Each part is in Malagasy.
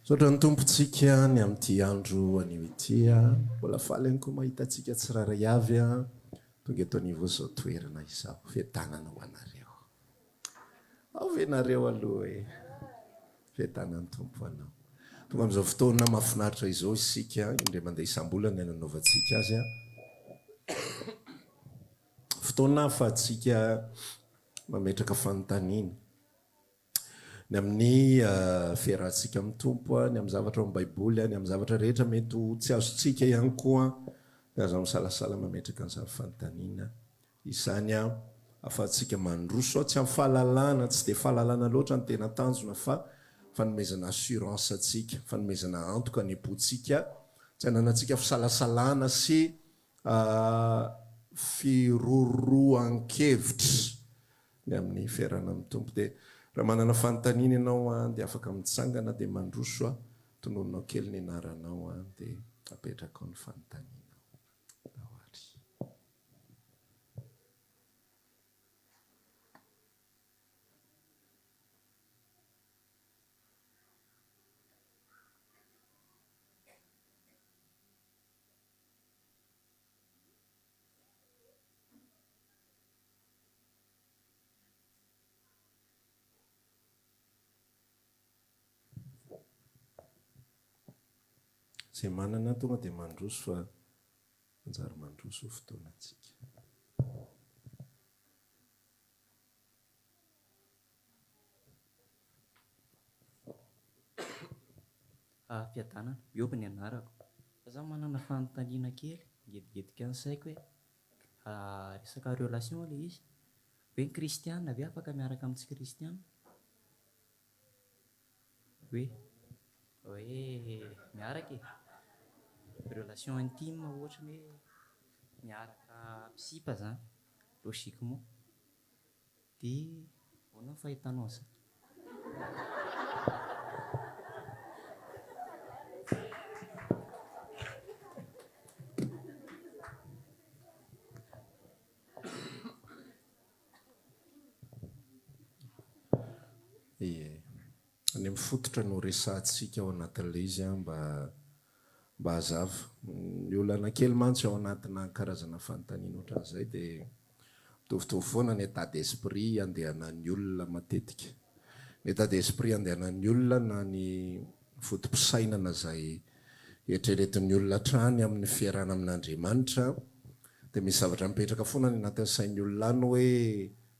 Misaotra ny Tompontsika ny amin'ity andro anio ity. Mbola faly ihany koa mahita antsika tsirairay avy tonga eto anivon'izao toerana izao. Fiadanana ho anareo. Ao ve nareo aloha e? Fiadanan'ny Tompo ho anao. Tonga amin'izao fotoana mahafinaritra izao isika, indray mandeha isam-bolana ny nanaovantsika azy. Fotoana ahafahantsika mametraka fanontaniana. Ny amin'ny fiarahantsika amin'ny Tompo, ny amin'ny zavatra ao amin'ny Baiboly, ny amin'ny zavatra rehetra mety ho tsy azontsika ihany koa, dia aza misalasala mametraka an'izany fanontaniana izany ahafahantsika mandroso, tsy amin'ny fahalalana, tsy dia fahalalana loatra no tena tanjona fa fanomezana assurance antsika, fanomezana antoka ny am-pontsika, tsy hananantsika fisalasalana sy Firoroan-kevitra ny amin'ny fiarahana amin'ny Tompo. Dia raha manana fanontaniana ianao an, dia afaka mitsangana dia mandroso an, tononinao kely ny anaranao an, dia apetrakao ny fanontanianao. Ndao ary. Izay manana tonga dia mandroso fa manjary mandroso fotoanantsika. Fiadanana, Mihoby ny anarako. Fa za manana fanontaniana kely, mangedigetika ny saiko hoe, resaka relation le izy, hoe ny kristiana ve afaka miaraka amin'ny tsy kristiana? Hoe, hoe miaraka e, relation intime ohatra ny hoe miaraka mpisipa zany, logiquement. Dia ahoana ny fahitanao an'izany? Ie. Any amin'ny fototra no resahantsika ao anatin'ilay izy an, mba mba hazava. Ny olana kely mantsy ao anatina karazana fanontaniana ohatran'izay dia mitovitovy foana ny état d'esprit andehanan'ny olona matetika. Ny état d'esprit andehanan'ny olona na ny foto-pisainana izay eritreretin'ny olona hatrany amin'ny fiarahana amin'Andriamanitra dia misy zavatra mipetraka foana any anatin'ny sain'ny olona any hoe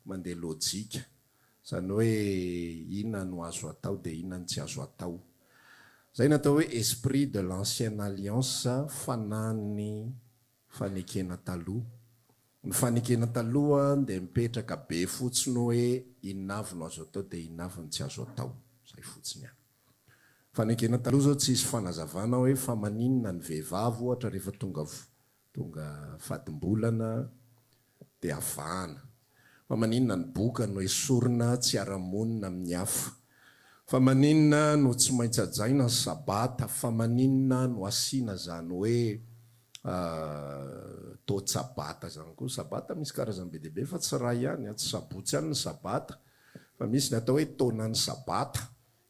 mandeha lojika. Izany hoe inona no azo atao dia inona no tsy azo atao. Izay no atao hoe esprit de l'ancienne alliance, fanahin'ny fanekena taloha. Ny fanekena taloha dia mipetraka be fotsiny hoe inona avy no azo atao dia inona avy no tsy azo atao. Izay fotsiny ihany. Fanekena taloha izao tsisy fanazavana hoe fa maninona ny vehivavy ohatra rehefa tonga Tonga fadim-bolana dia avahana. Fa maninona ny boka no esorina tsy hiara-monina amin'ny hafa? Fa maninona no tsy maintsy hajaina ny sabata? Fa maninona no asiana izany hoe taon-tsabata izany koa? Sabata misy karazany be dia be fa tsy iray ihany, tsy sabotsy ihany ny sabata fa misy ny atao hoe taonan'ny sabata.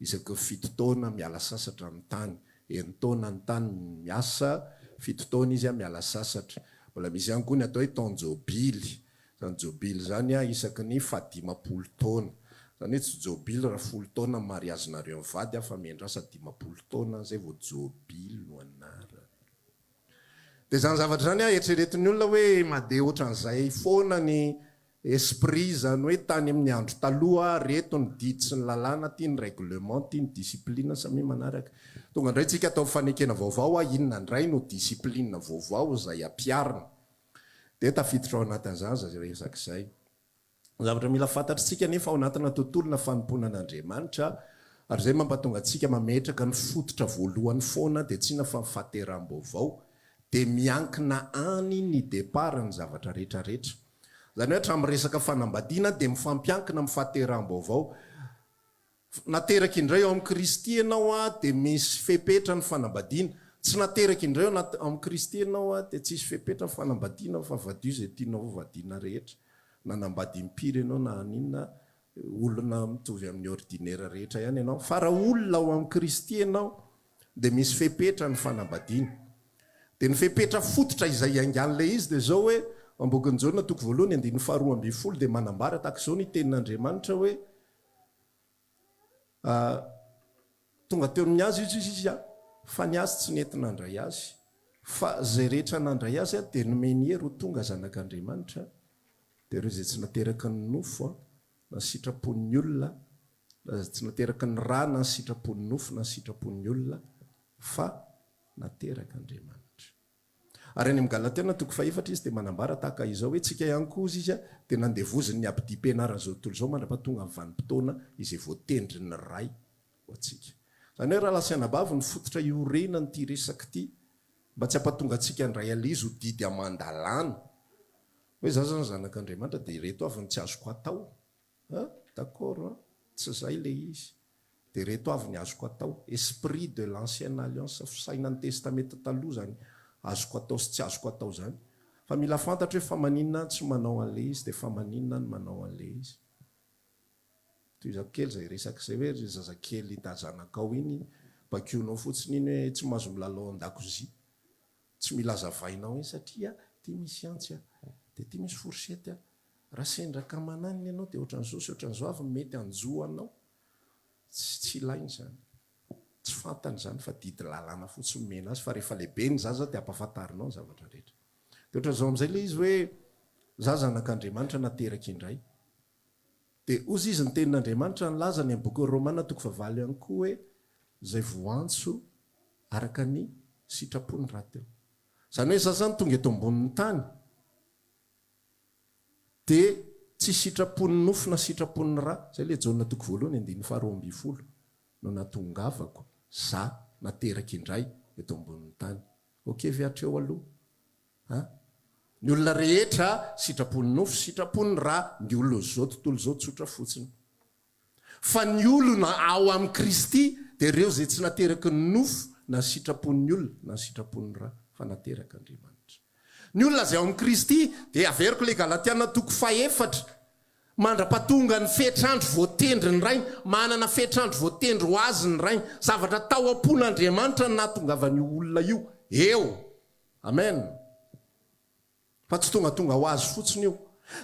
Isaky ny fito taona miala sasatra ny tany. Enin-taona ny tany miasa, fito taona izy miala sasatra. Mbola misy ihany koa ny atao hoe taon-jobily. Izany jobily izany isaky ny fahadimampolo taona. Izany hoe tsy jobily raha folo taona ny mariazinareo mivady fa miandrasa 50 taona izay vao jobily no anarany. Dia izany zavatra izany eritreretin'ny olona hoe mandeha ohatran'izay foana ny esprit, izany hoe tany amin'ny andro taloha, reto ny didy sy ny lalàna, ty ny règlement, ty ny discipline, samia manaraka. Tonga indray tsika atao fanekena vaovao, inona indray no discipline vaovao izay ampiharina? Dia tafiditra ao anatin'izany izay resaka izay. Ny zavatra mila fantatr'tsika anefa ao anatina tontolona fanompoana an'Andriamanitra, ary izay mampatonga antsika mametraka ny fototra voalohany foana dia tsy inona fa ny fahateraham-baovao, dia miankina any ny départ ny zavatra rehetra rehetra. Izany hoe hatramin'ny resaka fanambadiana dia mifampiankina amin'ny fahateraham-baovao. Nateraka indray ao amin'i Kristy ianao dia misy fepetra ny fanambadiana. Tsy nateraka indray ao anaty amin'i Kristy ianao dia tsisy fepetra ny fanambadiana fa vadio izay tianao ho vadiana rehetra. Na nanambady impiry ianao na haninona. Olona mitovy amin'ny ordinaire rehetra ihany ianao. Fa raha olona ao amin'i Kristy ianao dia misy fepetra ny fanambadiana. Dia ny fepetra fototra izay iaingan'ilay izy dia izao hoe, ao amin'ny bokin'i Jaona toko voalohany andininy faharoa ambin'ny folo dia manambara tahaka izao ny tenin'Andriamanitra hoe, Tonga teo amin'ny azy izy izy fa ny azy tsy nety nandray azy. Fa izay rehetra nandray azy dia nomeny hery ho tonga zanak'Andriamanitra, dia ireo izay tsy nateraky ny nofo na ny sitrapon'ny olona, na tsy nateraky ny ra na ny sitrapon'ny nofo na ny sitrapon'ny olona, fa naterak'Andriamanitra. Ary any amin'ny Galatiana toko fahefatra izy dia manambara tahaka izao hoe, Tsika ihany koa, hozy izy, dia nandevozin'ny abidim-pianaran'izao tontolo izao mandra-pahatonga ny vanim-potoana izay voatendrin'ny Ray ho antsika. Izany hoe rahalahy sy anabavy, ny fototra iorenan'ity resaka ity, mba tsy hampatonga antsika handray an'ilay izy ho didy aman-dalàna, hoe izaho izany zanak'Andriamanitra dia ireto avy no tsy azoko atao. An! D'accord an! Tsy izay ilay izy. Dia ireto avy ny azoko atao. Esprit de l'ancienne alliance, fisainan'ny testamenta taloha izany azoko atao sy tsy azoko atao izany. Fa mila fantatra hoe fa maninona aho tsy manao an'ilay izy dia fa maninona aho no manao an'ilay izy. Tohizako kely izay resaka izay hoe ry zazakely tazanakao iny, bakionao fotsiny iny hoe tsy mahazo milalao an-dakozia. Tsy mila azavainao iny satria ity misy antsy a, dia ity misy fourchette a. Raha sendra ka mananina ianao dia ohatran'izao sy ohatran'izao avy ny mety hanjo anao. Tsy tsy ilaina izany. Tsy fantany izany fa didy lalàna fotsiny omena azy fa rehefa lehibe ny zaza dia ampahafantarinao ny zavatra rehetra. Dia ohatran'izao amin'izay ilay izy hoe za zanak'Andriamanitra nateraka indray. Dia hozy izy ny tenin'Andriamanitra nilaza any amin'ny bokin'ny Romana toko fahavalo ihany koa hoe izay voantso araka ny sitrapony rahateo. Izany hoe za izany tonga eto ambonin'ny tany dia tsy sitrapon'ny nofo na sitrapon'ny ra, izay ilay Jaona toko voalohany andininy faharoa ambin'ny folo, no nahatongavako za nateraka indray eto ambonin'ny tany. Ok ve hatreo aloha? A! Ny olona rehetra sitrapon'ny nofo, sitrapon'ny ra, ny olon'izao tontolo izao tsotra fotsiny. Fa ny olona ao amin'i Kristy dia ireo izay tsy nateraky ny nofo na ny sitrapon'ny olona na ny sitrapon'ny ra, fa naterak'Andriamanitra. Ny olona izay ao amin'i Kristy dia, averiko ilay Galatiana toko fahefatra, Mandra-pahatonga ny fetr'andro voatendry ny Rainy, manana fetr'andro voatendry ho azy ny Rainy. Zavatra tao am-pon'Andriamanitra ny nahatongavan'io olona io eo. Amen. Fa tsy tongatonga ho azy fotsiny io.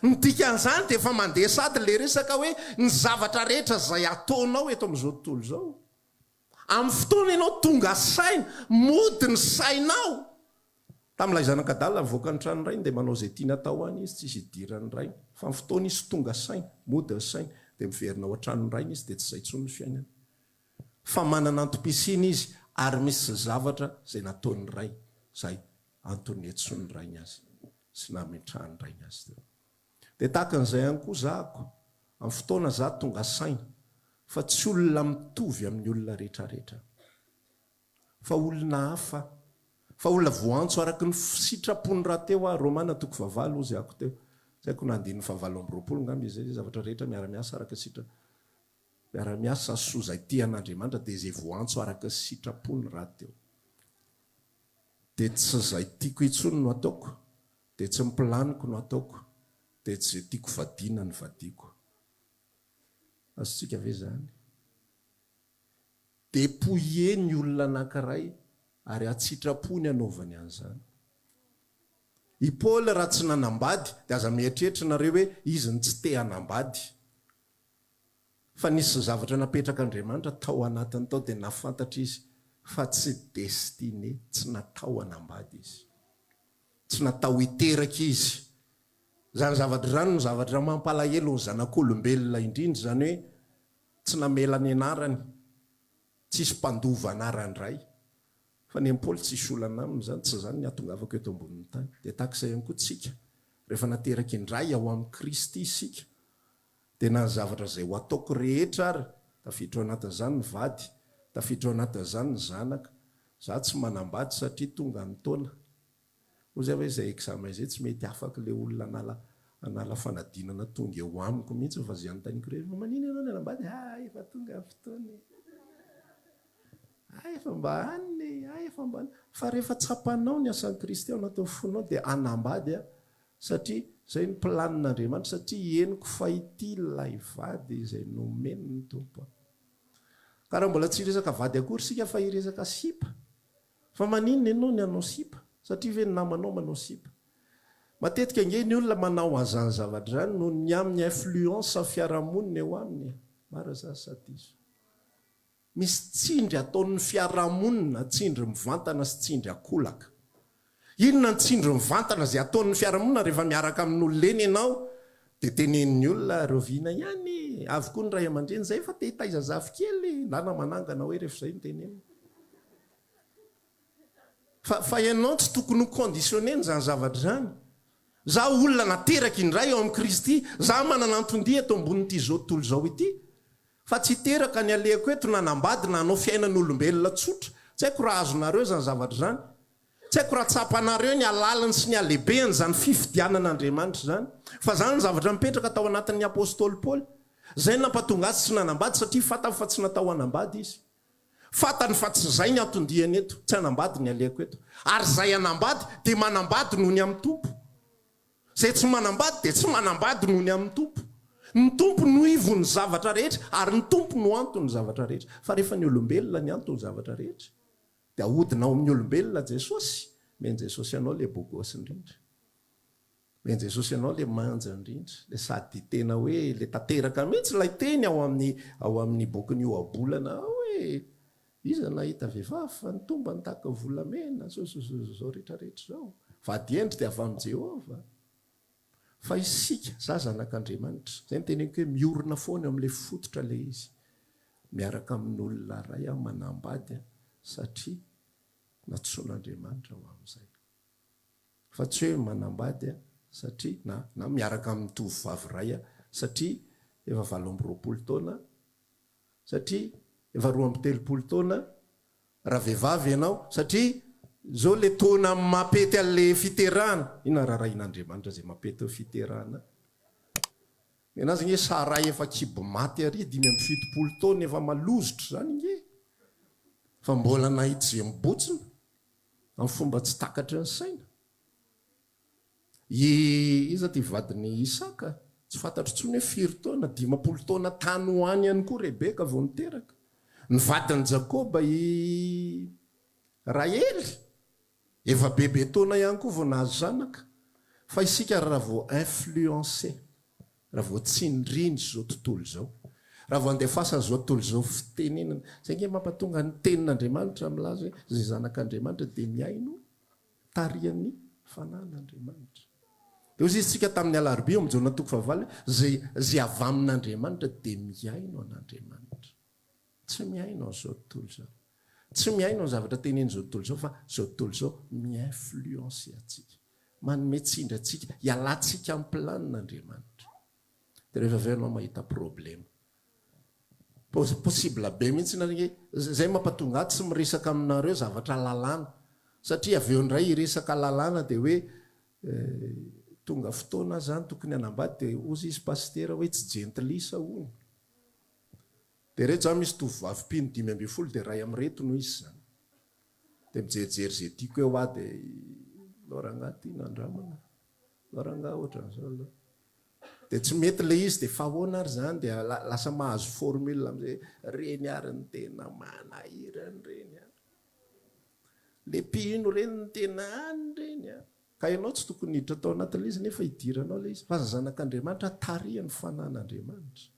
Ny dikan'izany dia efa mandeha sady ilay resaka hoe ny zavatra rehetra izay ataonao eto amin'izao tontolo izao, amin'ny fotoana ianao tonga saina, mody ny sainao. Tamin'ilay zanak'adala nivoaka ny tranon-drainy dia manao izay tiany atao any izy, tsisy idiran'ny rainy. Fa ny fotoana izy tonga saina, mody ny sainy, dia miverina ao an-tranon-drainy izy dia tsy izay intsony ny fiainany. Fa manana antom-pisiana izy ary misy zavatra izay nataon'ny rainy, izay antony niantsoan'ny rainy azy sy nametrahan'ny rainy azy teo. Dia tahaka an'izay ihany koa zahako, amin'ny fotoana za tonga saina fa tsy olona mitovy amin'ny olona rehetrarehetra. Fa olona hafa, fa olona voantso araka ny sitrapony rahateo aho, Romana toko fahavalo hozy ako teo, tsy haiko na andininy fahavalo amby roapolo angamba izay, izay zavatra rehetra miara-miasa araka ny sitra, miara-miasa soa izay tia an'Andriamanitra dia izay voantso araka ny sitrapony rahateo. Dia tsy izay tiako intsony no ataoko, dia tsy ny planiko no ataoko, dia tsy izay tiako vadiana no vadiako. Azontsika ve izany? Depouiller ny olona anankiray ary an-tsitrapo ny anaovany an'izany. I Paoly raha tsy nanambady dia aza mieritreritra nareo hoe izy no tsy te hanambady. Fa nisy zavatra napetrak'Andriamanitra tao anatiny tao dia nahafantatra izy fa tsy destiné, tsy natao hanambady izy. Tsy natao hiteraka izy. Izany zavatra izany no zavatra mampalahelo ny zanak'olombelona indrindra, izany hoe Tsy namela ny anarany, tsisy mpandova anaran-dray. Fa ny an'i Paoly tsisy olana aminy izany, tsy izany ny hahatongavako eto ambonin'ny tany. Dia tahaka izay ihany koa tsika, rehefa nateraka indray ao amin'i Kristy isika, dia na ny zavatra izay ho ataoko rehetra ary, tafiditra ao anatin'izany ny vady, tafiditra ao anatin'izany ny zanaka, za tsy manambady satria tonga ny taona, Hoy zay hoe izay examen izay tsy mety afaka ilay olona hanala hanala fanadinana tonga eo amiko mihitsy fa izay anontaniako irery fa manina ianao ny hanambady ah efa tonga ny fotoana e ah efa mba any e ah efa mba any fa rehefa tsapanao ny asan'i Kristy ao anatin'ny fonao dia hanambady aho satria Izay ny planin'Andriamanitra satria henoko fa ity ilay vady izay nomeny ny Tompo ahy. Ka raha mbola tsy hiresaka vady akory isika fa hiresaka sipa. Fa maninona ianao ny hanao sipa? Satria ve ny namanao manao sipa? Matetika ange ny olona manao an'izany zavatra izany noho ny amin'ny influence fiarahamonina eo aminy e! Marina izany sa diso? Misy tsindry ataon'ny fiarahamonina, tsindry mivantana sy tsindry ankolaka. Inona ny tsindry mivantana izay ataon'ny fiarahamonina rehefa miaraka amin'olona eny ianao dia tenenin'ny olona rahoviana ihany e! Avy koa ny ray aman-dreny izay efa te hitaiza zafikely e! Ndana manangana hoe rehefa izay no tenenina. Fa fa ianao tsy tokony ho conditionner-na izany zavatra izany. Za olona nateraka indray ao amin'i Kristy, za manana anton-dia eto ambonin'ity izao tontolo izao ity. Fa tsy hiteraka ny alehako eto na hanambady na hanao fiainan'olombelona tsotra. Tsy haiko raha azonareo izany zavatra izany. Tsy haiko raha tsapanareo ny halaliny sy ny halehibehan'izany fifidianan'Andriamanitra izany. Fa izany ny zavatra nipetraka tao anatin'ny apostoly Paoly. Izay no nampatonga azy tsy nanambady satria fantany fa tsy natao hanambady izy. Fantany fa tsy izay ny anton-diany eto, tsy hanambady ny alehako eto. Ary izay hanambady dia manambady noho ny amin'ny Tompo. Izay tsy manambady dia tsy manambady noho ny amin'ny Tompo. Ny Tompo no ivon'ny zavatra rehetra ary ny Tompo no anton'ny zavatra rehetra. Fa rehefa ny olombelona ny anton'ny zavatra rehetra dia ahodina ao amin'ny olombelona Jesosy, Omen'i Jesosy anao ilay beau gosse indrindra. Omen'i Jesosy anao ilay manja indrindra, ilay sady tena hoe ilay tanteraka mihitsy ilay teny ao amin'ny ao amin'ny bokin'ny Ohabolana ao hoe iza nahita vehivavy fa ny tombany tahaka volamena, zao zao zao zao rehetra rehetra izao. Vady hendry dia avy amin'i Jehovah. Fa isika, za zanak'Andriamanitra. Izay no teneniko hoe miorina foana eo amin'ilay fototra ilay izy. Miaraka amin'olona iray aho manambady satria nantsoin'Andriamanitra ho amin'izay. Fa tsy hoe manambady aho satria na na miaraka amin'ny tovovavy iray aho satria efa 28 taona, satria efa 32 taona, raha vehivavy ianao, satria izao ilay taona mampety an'ilay fiterahana, inona rarahin'Andriamanitra izay mampety eo fiterahana? Nenazy nge Saray efa kibo maty ary 75 taona efa malozotra izany nge fa mbola nahita izay mibotsina. Amin'ny fomba tsy takatry ny saina. I iza ity vadin'i Isaka? Tsy fantatro intsony hoe firy taona, 50 taona tany ho any ihany koa Rebeka vao niteraka. Ny vadin'i Jakoba i Rahely, efa bebe taona ihany koa vao nahazo zanaka. Fa isika raha vao influencer Raha vao tsindriny izao tontolo izao. Raha vao andefasan'izao tontolo izao fitenenana. Izay ange mampatonga ny tenin'Andriamanitra milaza hoe izay zanak'Andriamanitra dia mihaino tarihan'ny fanahin'Andriamanitra. Dia hoy izy isika tamin'ny alarobia ao amin'ny Jaona toko fahavalo hoe izay izay avy amin'Andriamanitra dia mihaino an'Andriamanitra. Tsy mihaino an'izao tontolo izao. Tsy mihaino ny zavatra tenenin'izao tontolo izao fa izao tontolo izao mi-influencer antsika. Manome tsindry antsika hialantsika amin'ny planina Andriamanitra. Dia rehefa avy eo ianao mahita problema. Possible be mihitsy ny hoe izay mampatonga ahy tsy miresaka aminareo zavatra lalàna. Satria avy eo indray hiresaka lalàna dia hoe tonga fotoana aho izany tokony hanambady dia hozy izy pasitera hoe tsy jentilisa hono. Dia ireto izany misy tovovavy mpino 15 dia iray amin'ireto no izy izany. Dia mijerijery izay tiako eo aho dia aleo rangahy ity no andramana, aleo rangahy ohatran'izao aleo. Dia tsy mety ilay izy dia fa ahoana ary izany dia lasa mahazo formule amin'izay ireny ary ny tena manahirana ireny an. Ilay mpino ireny ny tena any ireny an. Ka ianao tsy tokony hiditra tao anatin'ilay izy nefa hidiranao ilay izy. Fa aza zanak'Andriamanitra tarihan'ny fanahin'Andriamanitra.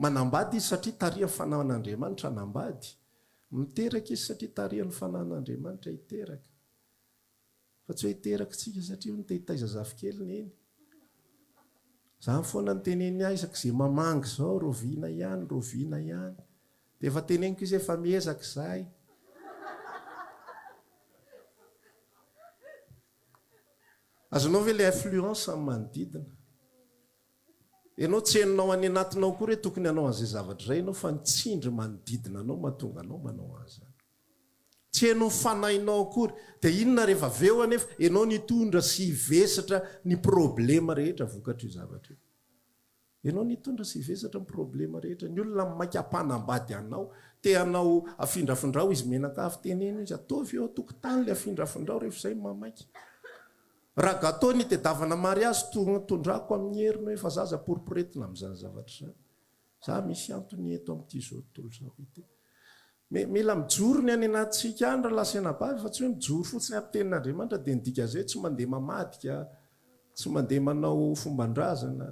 Manambady izy satria tarihan'ny fanahin'Andriamanitra hanambady. Miteraka izy satria tarihan'ny fanahin'Andriamanitra hiteraka. Fa tsy hoe hiteraka isika satria hono te hitaiza zafikely neny. Izany foana no teneniny ahy isaky izay mamangy izao, rahoviana ihany, rahoviana ihany. Dia efa teneniko izy hoe efa miezaka izahay. Azonao ve ilay influence amin'ny manodidina? Ianao tsy henonao any anatinao akory hoe tokony hanao an'izay zavatra izay ianao fa ny tsindry manodidina anao mahatonga anao manao an'izany. Tsy henon'ny fanahinao akory. Dia inona rehefa avy eo anefa? Ianao no hitondra sy hivesatra ny problema rehetra vokatr'io zavatra io. Ianao nitondra sy hivesatra ny problema rehetra. Ny olona maika hampanambady anao, te hanao afindrafindrao izy menakavy, teneno izy ataovy eo antokotany le afindrafindrao rehefa izay mamaika. Raha gâteau ny itedavana mariazy tondrako amin'ny heriny hoe fa za aza poriporetina amin'izany zavatra izany. Za misy antony eto amin'ity izao tontolo izao ity. Mila mijoro ny any anatintsika any rahalahy sy anabavy fa tsy hoe mijoro fotsiny amin'ny tenin'Andriamanitra dia ny dikan'izay tsy mandeha mamadika, tsy mandeha manao fomban-drazana.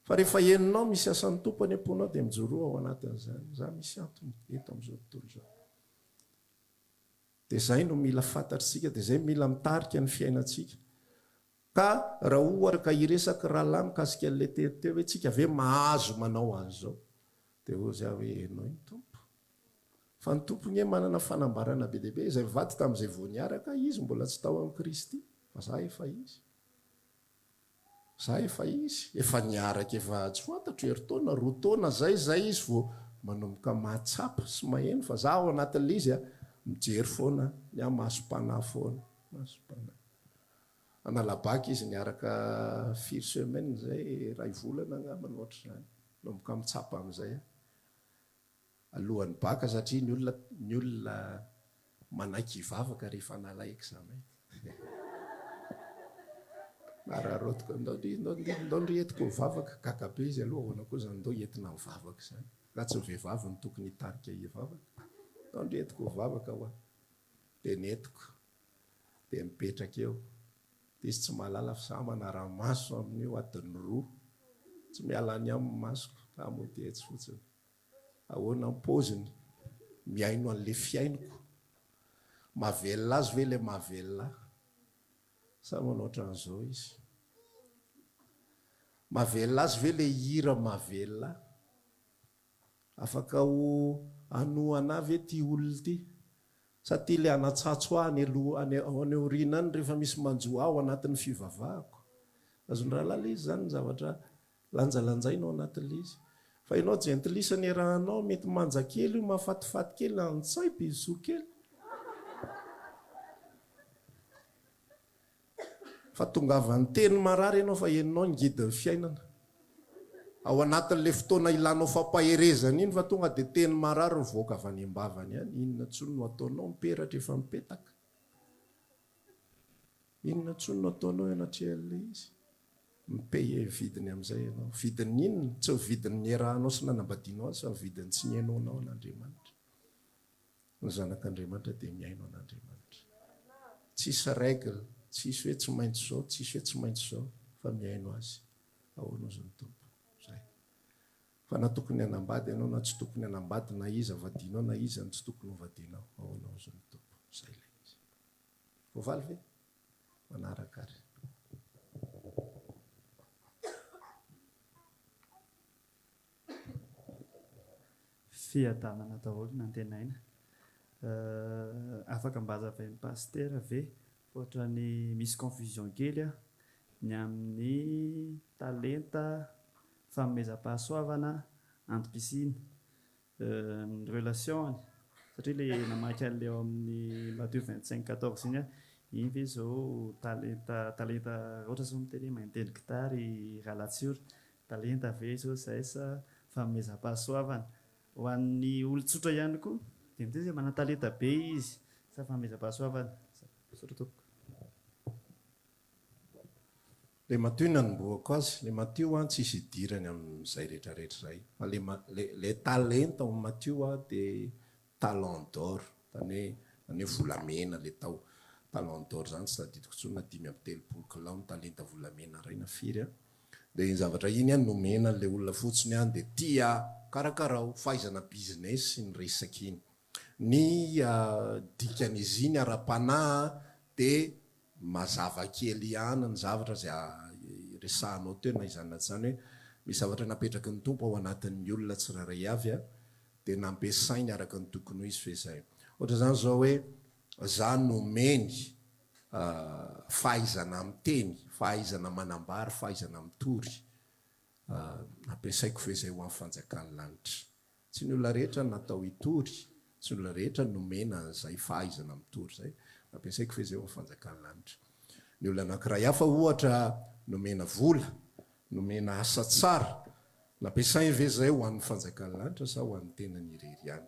Fa rehefa henonao misy asan'ny Tompo any am-ponao dia mijoroa ao anatin'izany. Za misy antony eto amin'izao tontolo izao. Dia izay no mila fantatr'isika, dia izay mila mitarika ny fiainantsika. Ka raha ohatra ka hiresaka rahalahy mikasika an'ilay teny teo hoe tsika ve mahazo manao an'izao? Dia hozy aho hoe henoy ny Tompo. Fa ny Tompo nge manana fanambarana be dia be, izay mivady tamin'izay vao niaraka, izy mbola tsy tao amin'i Kristy, fa za efa izy. Za efa izy, efa niaraka efa tsy fantatro herintaona, roa taona zay zay izy vao manomboka mahatsapa sy maheno fa za ao anatin'ilay izy a, mijery foana, ny ahy masom-panahy foana, masom-panahy. Analabaka izy niaraka firy semaine zay, iray volana angamba na ohatr'izany, manomboka mitsapa amin'izay aho. Alohan'ny bac satria ny olona ny olona manaiky hivavaka rehefa hanala examen. Araraotiko, ndao ndry ndao ndry ndao ndry entiko hivavaka, gaga be izy aloha ahoana koa izany ndao entina mivavaka izany, nga tsy ny vehivavy no tokony hitarika hivavaka, ndao ndry entiko hivavaka hoa, dia nentiko. Dia mipetraka eo. Dia izy tsy mahalala fa za manara-maso amin'io adiny roa. Tsy miala any aminy masoko, za mody etsy fotsiny. Ahoana ny paoziny? Mihaino an'ilay fihainoko. Mahavelona azy ve ilay mahavelona ahy? Sa manao ohatran'izao izy? Mahavelona azy ve ilay hira mahavelona ahy? Afaka ho hanohana ahy ve ity olona ity? Sa ity ilay hanatsatso ahy any aloha any any aoriana any rehefa misy manjo ahy ao anatin'ny fivavahako? Azon'ny rahalahy ilay izy izany ny zavatra lanjalanjaina ao anatin'ilay izy. Fa ianao jentilisa niarahanao mety manja kely io mahafatifaty kely antsay bisous kely. Fa tongava niteny marary ianao fa henonao ny ngidin'ny fiainana. Ao anatin'ilay fotoana ilanao fampaherezana iny fa tonga dia teny marary mivoaka avy any am-bavany any. Inona intsony no ataonao? Ny peratra efa mipetaka. Inona intsony no ataonao eo anatrehan'ilay izy? Mi-payer vidiny amin'izay ianao. Vidin'ny inona? Tsy ny vidin'ny niarahanao sy nanambadianao azy fa ny vidin'ny tsy nihainoanao an'Andriamanitra. Ny zanak'Andriamanitra dia mihaino an'Andriamanitra. Tsisy règle, tsisy hoe tsy maintsy izao, tsisy hoe tsy maintsy izao, fa mihaino Azy. Ahoana ozy ny Tompo? Zay. Fa na tokony hanambady ianao na tsy tokony hanambady, na iza vadianao na iza no tsy tokony ho vadianao, ahoana ozy ny Tompo? Zay ilay izy. Voavaly ve? Manaraka ary. Fiadanana daholo nantenaina. Afaka mba azavain'i Pasitera ve fa ohatran'ny misy confusion kely aho ny amin'ny talenta fanomezam-pahasoavana antom-pisiana ny relation-ny satria le namaky an'le ao amin'ny Matthieu 25 14 iny aho iny ve izao talenta talenta ohatra zao miteny hoe mahay mitendry gitara i Ralatsiora Talenta ve izao izay sa fanomezam-pahasoavana? Ho an'ny olon-tsotra ihany koa dia miteny hoe manan-talenta be izy sa fanomezam-pahasoavana? Misaotra tompoko. Le Matio nanombohako azy, le Matio an tsisy idirany amin'izay retraretra izay fa le le le talenta ao Matio an de talon d'or, zany hoe zany hoe volamena le tao, talon d'or zany tsy tadidiko intsony na 35 kilao ny talenta volamena iray na firy an, Dia iny zavatra iny an nomena an'ilay olona fotsiny an dia tia karakarao, fahaizana business iny resaka iny. Ny dikan'izy iny ara-panahy dia mazava kely ihany ny zavatra izay resahanao teo na izany na tsy izany hoe misy zavatra napetraky ny Tompo ao anatin'ny olona tsirairay avy an dia nampiasainy araka ny tokony ho izy ve izay. Ohatra izany izao hoe za nomeny fahaizana miteny, fahaizana manambara, fahaizana mitory. Ampiasaiko ve izay ho an'ny fanjakan'ny lanitra? Tsy ny olona rehetra no natao hitory, tsy ny olona rehetra no nomena an'izay fahaizana mitory izay. Ampiasaiko ve izay ho an'ny fanjakan'ny lanitra? Ny olona anankiray hafa ohatra nomena vola, nomena asa tsara, nampiasainy ve izay ho an'ny fanjakan'ny lanitra sa ho an'ny tenany irery ihany?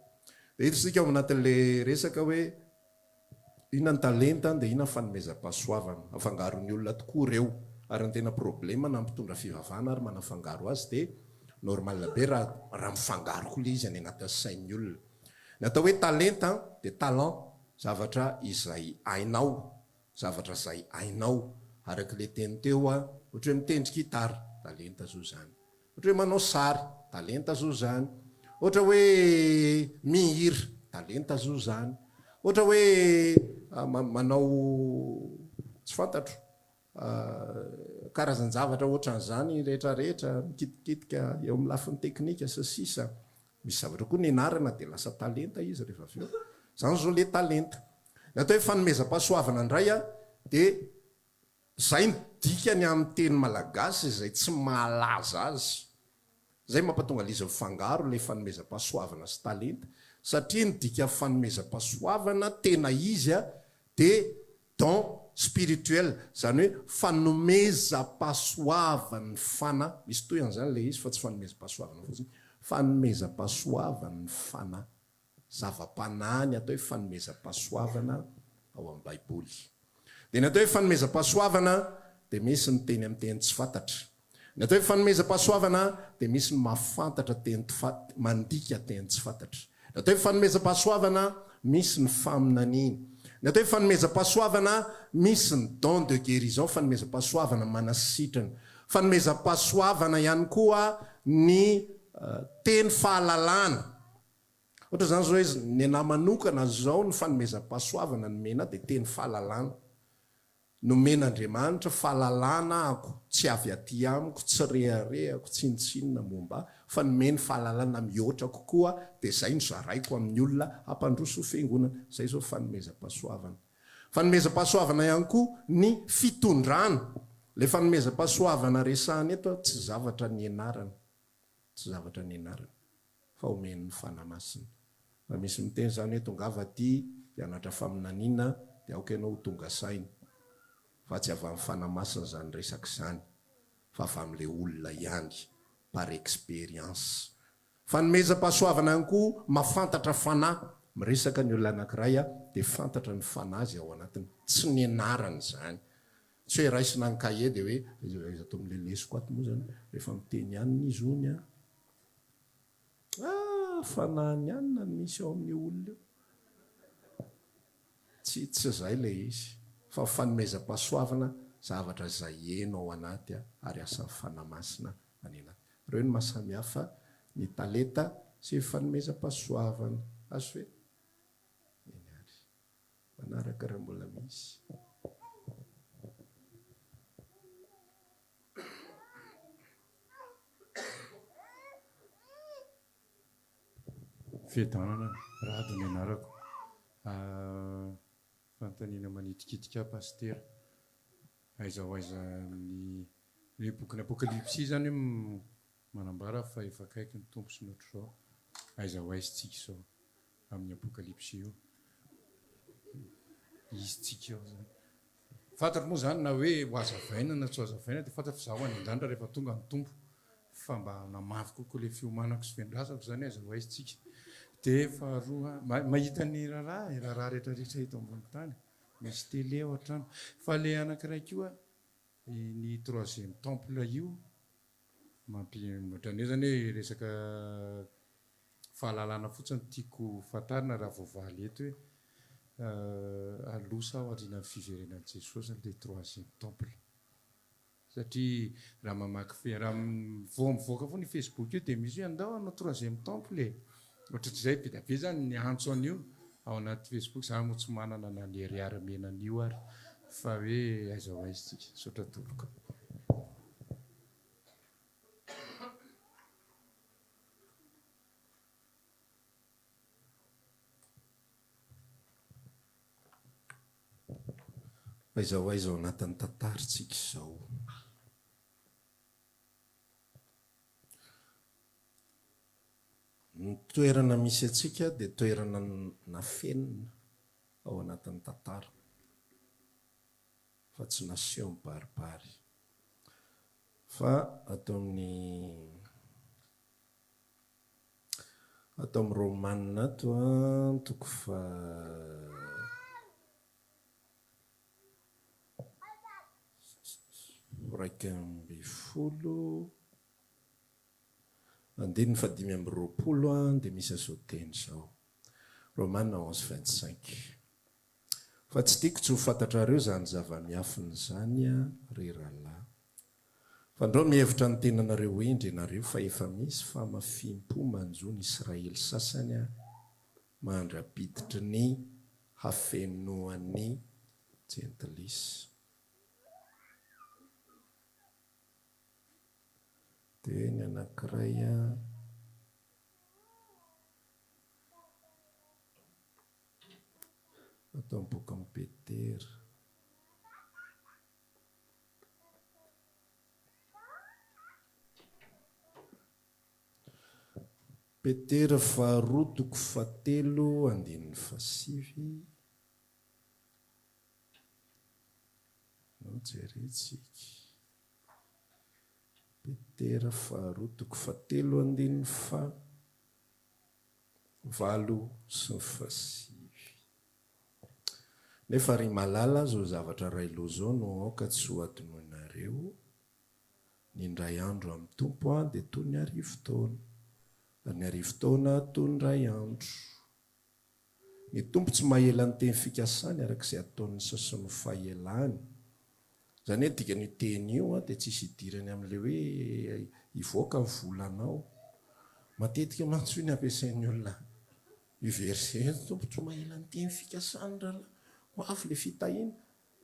Dia eto isika ao anatin'ilay resaka hoe. Inona ny talenta dia inona ny fanomezam-pahasoavana? Afangaron'ny olona tokoa ireo. Ary ny tena problema na mpitondra fivavahana ary manafangaro azy dia normal be raha raha mifangaro koa ilay izy any anatin'ny sain'ny olona. Ny atao hoe talenta dia talent, zavatra izay hainao, zavatra izay hainao. Araka ilay teny teo, ohatra hoe mitendry gitara, talenta zao izany. Ohatra hoe manao sary, talenta zao izany. Ohatra hoe mihira, talenta zao izany. Ohatra hoe manao, tsy fantatro, karazan-javatra ohatran'izany rehetrarehetra, mikitikitika eo amin'ny lafiny teknika sy ny sisa. Misy zavatra koa nianarana dia lasa talenta izy rehefa avy eo. Izany izao ilay talenta. Ny atao hoe fanomezam-pahasoavana indray dia Izay no dikany amin'ny teny malagasy izay tsy mahalaza azy. Izay mampatonga ilay izy mifangaro ilay fanomezam-pahasoavana sy talenta satria ny dikan'ny fanomezam-pahasoavana tena izy dia don spirituel izany hoe fanomezam-pahasoavan'ny fanahy, misy tohiny izany ilay izy fa tsy fanomezam-pahasoavana fotsiny, fanomezam-pahasoavan'ny fanahy. Zava-panahy ny atao hoe fanomezam-pahasoavana ao amin'ny Baiboly. Dia ny atao hoe fanomezam-pahasoavana dia misy ny teny amin'ny teny tsy fantatra. Ny atao hoe fanomezam-pahasoavana dia misy ny mahafantatra teny mandika teny tsy fantatra. Ny atao hoe fanomezam-pahasoavana misy ny faminaniana. Ny atao hoe fanomezam-pahasoavana misy ny don de guérison, fanomezam-pahasoavana manasitrana. Fanomezam-pahasoavana ihany koa ny teny fahalalana. Ohatra izany izao izy, ny anah manokana izao ny fanomezam-pahasoavana nomena ahy dia teny fahalalana. Nomen'Andriamanitra fahalalana ahako, tsy avy aty amiko, tsy reharehako tsinontsinona momba ahy, fa nomeny fahalalana mihoatra kokoa dia izay no zaraiko amin'ny olona hampandroso ny fiangonana. Izay izao fanomezam-pahasoavana. Fanomezam-pahasoavana ihany koa ny fitondrana. Ilay fanomezam-pahasoavana resahana eto tsy zavatra nianarana. Tsy zavatra nianarana fa omen'ny Fanahy Masina. Raha misy miteny izany hoe tongava aty hianatra faminaniana dia aoka ianao ho tonga saina fa tsy avy amin'ny Fanahy Masina izany resaka izany fa avy amin'ilay olona ihany par expérience. Fanomezam-pahasoavana ihany koa mahafantatra fanahy, miresaka ny olona anankiray dia fantatra ny fanahy izay ao anatiny, tsy nianarana izany. Tsy hoe raisina ny cahier dia hoe aiza aiza ato amin'ilay lesoko ato moa izany rehefa miteny anona izy hono an! Ah! Fanahin'ny anona no misy ao amin'io olona io. Tsy tsy izay ilay izy fa fanomezam-pahasoavana zavatra izay heno ao anaty ary asan'ny Fanahy Masina any anaty. Ireo no maha samihafa ny talenta sy ny fanomezam-pahasoavana. Azo ve? Eny ary. Manaraka raha mbola misy. Fiadanana, Rado ny anarako. Fanontaniana manitikitika ahy Pasitera. Aiza ho aiza amin'ny hoe bokin'ny Apokalypsy izany hoe manambara fa efa akaiky ny Tompo sy ny ohatr'izao. Aiza ho aiza tsika izao? amin'ny apokalypsy io izy tsika ao zany. Fantatro moa zany na hoe ho azavaina na tsy ho azavaina dia fantatro fa za ho any an-danitra rehefa tonga ny Tompo fa mba hanamafy kokoa le fiomanako sy fiandrasako zany aiza ho aiza tsika. Dia faharoa, mahita ny raharaha e, raharaha rehetra rehetra eto ambony tany, misy télé ao an-trano. Fa le anankiray koa ny troisième temple io Mampi, ohatran'ny hoe zany hoe resaka fahalalana fotsiny no tiako fantarina raha voavaly eto hoe aloha sa aorianan'ny fiverenan'i Jesosy ilay troisième temple? Satria raha mamaky fe, raha vao mivoaka foana io Facebook io dia misy hoe andao hanao troisième temple e! Ohatrohatr'izay be dia be zany ny antso an'io ao anaty Facebook, za moa tsy manana na ny ariary mena an'io ary fa hoe aiza ho aiza tsika. Misaotra tompoko. Aiza ho aiza ao anatin'ny tantarintsika izao? Ny toerana misy antsika dia toerana nafenina ao anatin'ny tantara. Fa tsy naseho mibaribary. Fa ato amin'ny ato amin'ny Romana ato an, toko faha. 11, andininy faha-25 dia misy an'izao teny izao. Romana 11, 25. Fa tsy tiako tsy ho fantatrareo izany zava-miafina izany, ry rahalahy. Fandrao mihevitra ny tenanareo ho hendry ianareo fa efa misy fahamafiam-po manjo ny Israely sasany mandra-piditry ny hafenoan'ny Jentilisa. Dia ny anankiray. Ato amin'ny bokin'i Petera. Petera faharoa toko fahatelo andininy fahasivy no jerentsika. Petera faharoa toko fahatelo andininy faha valo sy ny fahasivy. Nefa ry malala, zao zavatra ray loha zao no aoka tsy ho adinoinareo, ny indray andro amin'ny Tompo dia toy ny arivotaona, ary ny arivotaona toy ny indray andro. Ny Tompo tsy mahela ny teny fikasany araka izay ataon'ny sasany ho fahelany. Izany hoe dikan'io teny io dia tsisy idirany amin'ilay hoe hivoaka ny volanao. Matetika mantsy io ny ampiasain'ny olona io verset io, ny Tompo tsy mahela ny teny fikasany rahalahy, ho avy ilay fitahiana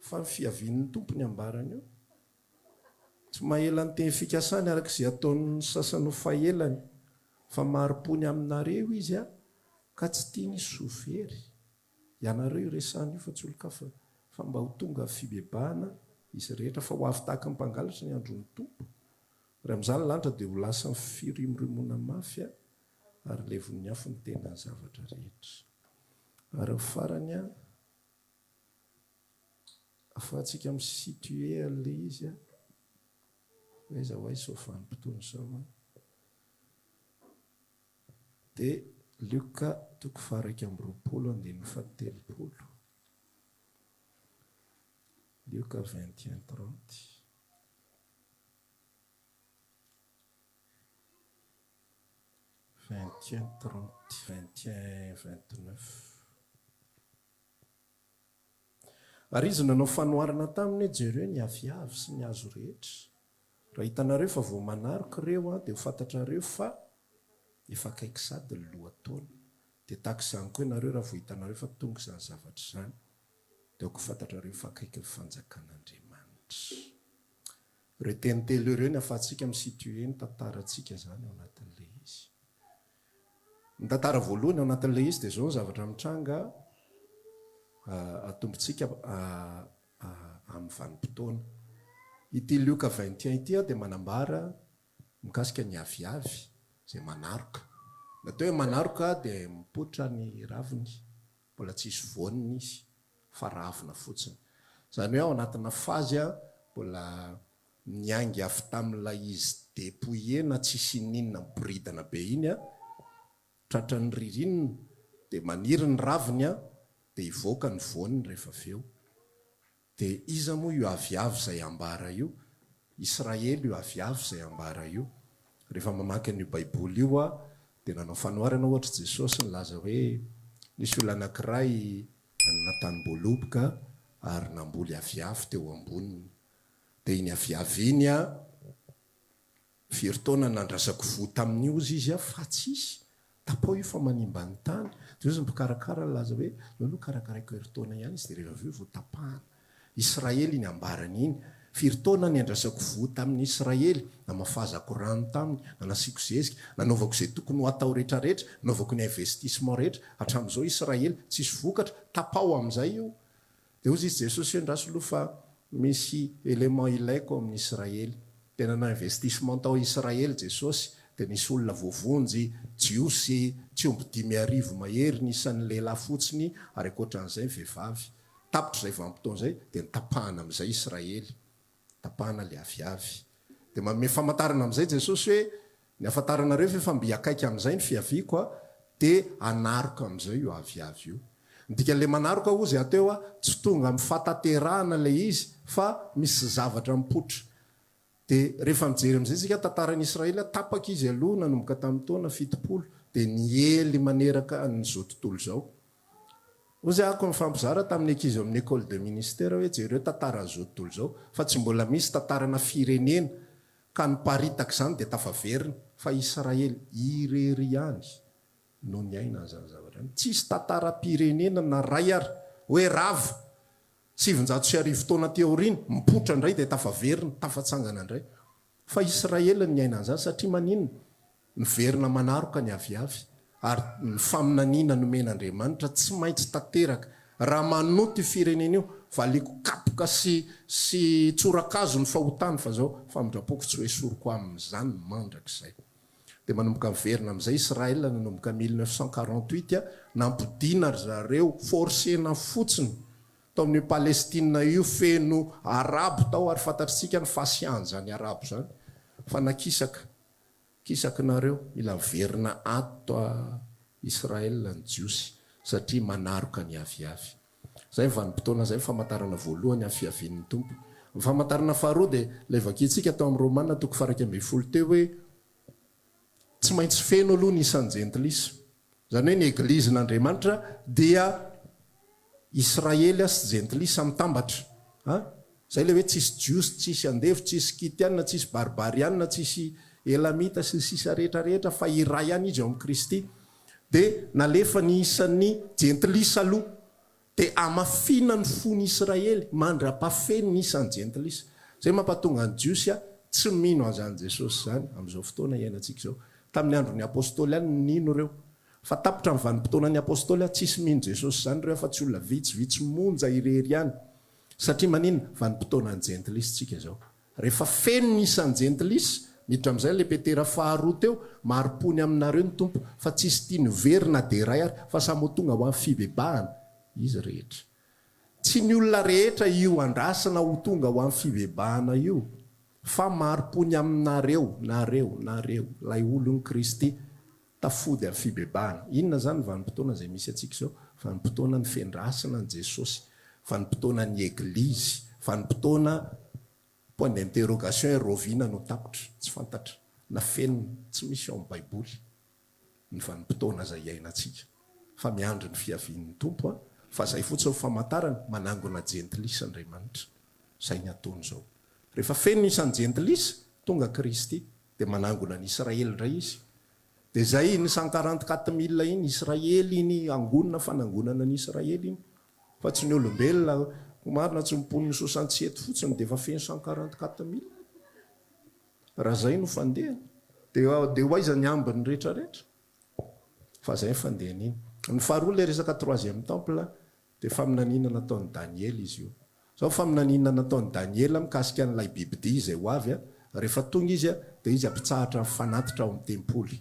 fa ny fiavian'ny Tompo ny ambarany eo. Tsy mahela ny teny fikasany araka izay ataon'ny sasany ho fahelany, fa mari-po ny aminareo Izy ka tsy tiany hisy ho very. Ianareo iresahana io fa tsy olon-kafa fa mba ho tonga fibebahana izy rehetra fa ho avy tahaka ny mpangalatra ny andron'ny Tompo. Ary amin'izany ny lanitra dia ho lasa firimorimoana mafy ary levon'ny afo ny tenan'ny zavatra rehetra. Ary ny farany ahafahantsika mi-situer an'ilay izy hoe aiza ho aiza izao vanim-potoana izao. Dia Lioka toko faha-21 andininy faha-30. Lioka 21 30. 21 30, 21 29. Ary izy nanao fanoharana taminy hoe, Jereo ny aviavy sy ny hazo rehetra. Raha hitanareo fa vao manaroka ireo, dia ho fantatrareo fa efa akaiky sady ny lohataona. Dia tahaka izany koa ianareo, raha vao hitanareo fa tonga izany zavatra izany, dia aoka ho fantatrareo fa akaiky ny fanjakan'Andriamanitra. Ireo teny telo ireo ny ahafahantsika mi-situer ny tantarantsika izany ao anatin'ilay izy. Ny tantara voalohany ao anatin'ilay izy dia izao ny zavatra mitranga atombontsika amin'ny vanim-potoana. Ity Lioka 21 ity dia manambara mikasika ny aviavy izay manaroka. Ny atao hoe manaroka dia mipoitra ny raviny, mbola tsisy voany izy fa ravina fotsiny. Izany hoe ao anatina phase mbola Niainga avy tamin'ilay izy depouillé na tsisy ininona miboridana be iny an, tratran'ny ririnina dia maniry ny raviny an, dia hivoaka ny voany rehefa avy eo. Dia iza moa io aviavy izay ambara io? Israely io aviavy izay ambara io. Rehefa mamaky an'io baiboly io aho dia nanao fanoharana ohatra Jesosy nilaza hoe nisy olona anankiray nanana tanim-boaloboka ary namboly aviavy teo amboniny. Dia iny aviavy iny an, firy taona nandrasako voa tamin'io hozy izy an, fa tsisy, tapaho io fa manimba ny tany. Dia hozy ny mpikarakara nilaza hoe, aleo aloha karakaraiko herintaona ihany izy dia rehefa avy eo vao tapahana. Israely iny ambarany iny, firy taona niandrasako voa tamin'ny Israely, namafazako rano taminy, nanasiako zezika, nanaovako izay tokony ho atao rehetrarehetra, nanaovako ny investissement rehetra, hatramin'izao Israely tsisy vokatra, tapaho amin'izay io. Dia hozy izy Jesosy hoe ndraso aloha fa misy élément ilaiko ao amin'ny Israely. Dia nanao investissement tao Israely Jesosy, dia nisy olona voavonjy, Jiosy, tsy omby 5000 mahery ny isan'ny lehilahy fotsiny ary ankoatran'izay ny vehivavy. Tapitra izay vanim-potoana izay dia notapahana amin'izay Israely. Tapahana le aviavy. Dia manome famantarana amin'izay Jesosy hoe, ny ahafantaranareo fa efa mby akaiky amin'izay ny fiaviako a, dia hanaroka amin'izay io aviavy io. Ny dikan'ilay manaroka hozy aho teo a, tsy tonga amin'ny fahatanterahana ilay izy fa misy zavatra mipoitra. Dia rehefa mijery amin'izay isika tantaran'i Israely, tapaka izy aloha nanomboka tamin'ny taona 70 dia niely maneraka an'izao tontolo izao. Hoy zay ako nifampizara tamin'ny ankizy ao amin'ny école de ministère hoe jereo tantaran'izao tontolo izao fa tsy mbola misy tantarana firenena ka niparitaka izany dia tafaverina fa Israely irery ihany no niaina an'izany zavatra izany. Tsisy tantaram-pirenena na ray ary hoe rava 1900 taona aty aoriana mipoitra indray dia tafaverina, tafatsangana indray. Fa Israely no niaina an'izany satria maninona? Miverina manaroka ny aviavy ary ny faminaniana nomen'Andriamanitra tsy maintsy tanteraka. Raha manota io firenena io, valiako kapoka sy sy tsorakazo ny fahotany fa zao famindrapoko tsy ho esoriko amin'izany mandrakizay. Dia manomboka miverina amin'izay Israël nanomboka 1948 nampodiana ry zareo, forcena fotsiny tao amin'io Palestine io feno arabo tao ary fantatr'tsika ny fasiahan'izany arabo izany fa nakisaka Kisaky nareo, mila miverina ato a Israel ny Jiosy satria manaroka ny aviavy. Zay ny vanim-potoana zay ny famantarana voalohany amin'ny fiavian'ny Tompo. Ny famantarana faharoa dia ilay vakintsika tao amin'ny Romana toko faha 11 teo hoe tsy maintsy feno aloha ny isan'ny jentilisa. Izany hoe ny Eglizin'Andriamanitra dia Israely sy jentilisa mitambatra. A! Izay ilay hoe tsisy Jiosy, tsisy andevo, tsisy Skytiana, tsisy Barbariana, tsisy Elamita sy ny sisa rehetra rehetra fa iray ihany izy ao amin'i Kristy. Dia nalefa ny isan'ny jentilisa aloha. Dia hamafina ny fon'i Israely mandra-pahafeno ny isan'ny jentilisa. Izay mampatonga ny Jiosy tsy mino an'izany Jesosy izany amin'izao fotoana iainantsika izao. Tamin'ny andron'ny Apostoly ihany no nino ireo. Fa tapitra ny vanim-potoanan'ny Apostoly, tsisy mino Jesosy izany ireo afa-tsy olona vitsivitsy monja irery ihany. Satria maninona? Vanim-potoanan'ny jentilisa isika izao. Rehefa feno ny isan'ny jentilisa, miditra amin'izay ilay Petera faharoa teo, Mari-po ny aminareo ny Tompo, fa tsisy tiany ho very na dia iray ary, fa samy ho tonga ho amin'ny fibebahana izy rehetra. Tsy ny olona rehetra io andrasana ho tonga ho amin'ny fibebahana io, fa mari-po ny aminareo, nareo, nareo, ilay olon'i Kristy, tafody amin'ny fibebahana. Inona izany ny vanim-potoana izay misy antsika izao? Vanim-potoana ny fiandrasana an'i Jesosy, vanim-potoana ny Eglizy, vanim-potoana point d'interrogation hoe raoviana no tapitra? Tsy fantatra, nafenina, tsy misy ao amin'ny Baiboly ny vanim-potoana izay iainantsika fa miandry ny fiavian'ny Tompo an, fa izay fotsiny famantarana, manangona jentilisa Andriamanitra, izay ny ataony izao. Rehefa feno ny isan'ny jentilisa, tonga Kristy, Dia manangona an'i Israely indray izy. Dia izay iny cent quarante quatre mille iny, Israely iny, angonina fanangonana an'i Israely iny. Fa tsy ny olombelona, marina tsy ny mponin'i soixante sept fotsiny dia efa feno cent quarante quatre mille. Raha izay no fandehany, dia dia ho aiza ny ambiny rehetra rehetra? Fa izay ny fandehany iny. Ny faharoa ilay resaka troisième temple, Dia faminaniana nataon'i Daniela izy io. Izao faminaniana nataon'i Daniela mikasika an'ilay bibidia izay ho avy, rehefa tonga izy, dia izy hampitsahatra ny fanatitra ao amin'ny tempoly.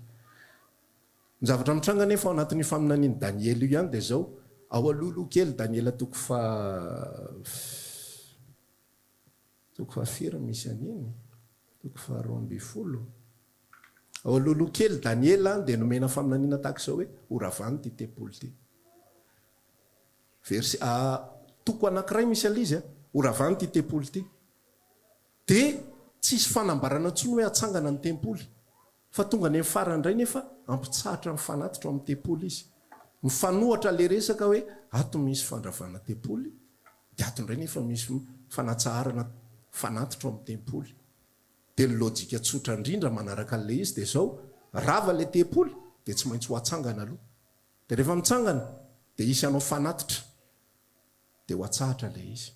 Ny zavatra mitranga anefa ao anatin'io faminanian'i Daniela io ihany dia izao, ao alohaloha kely, Daniela toko faha. Toko fahafiry no misy an'iny? Toko faharoambinifolo. Ao alohaloha kely, Daniela dia nomena faminaniana tahaka izao hoe, horavany ity tempoly ity. Verset, a, toko anankiray misy an'ilay izy a, horavany ity tempoly ity. Dia tsisy fanambarana intsony hoe hatsangana ny tempoly. Fa tonga any amin'ny farany indray nefa hampitsahatra ny fanatitra ao amin'ny tempoly izy. Mifanohatra ilay resaka hoe ato misy fandravana tempoly, dia ato indray nefa misy fanatsaharana fanatitra ao amin'ny tempoly. Dia ny lojika tsotra indrindra manaraka an'ilay izy dia izao, rava ilay tempoly dia tsy maintsy ho atsangana aloha. Dia rehefa mitsangana dia hisy hanao fanatitra dia ho atsahatra ilay izy.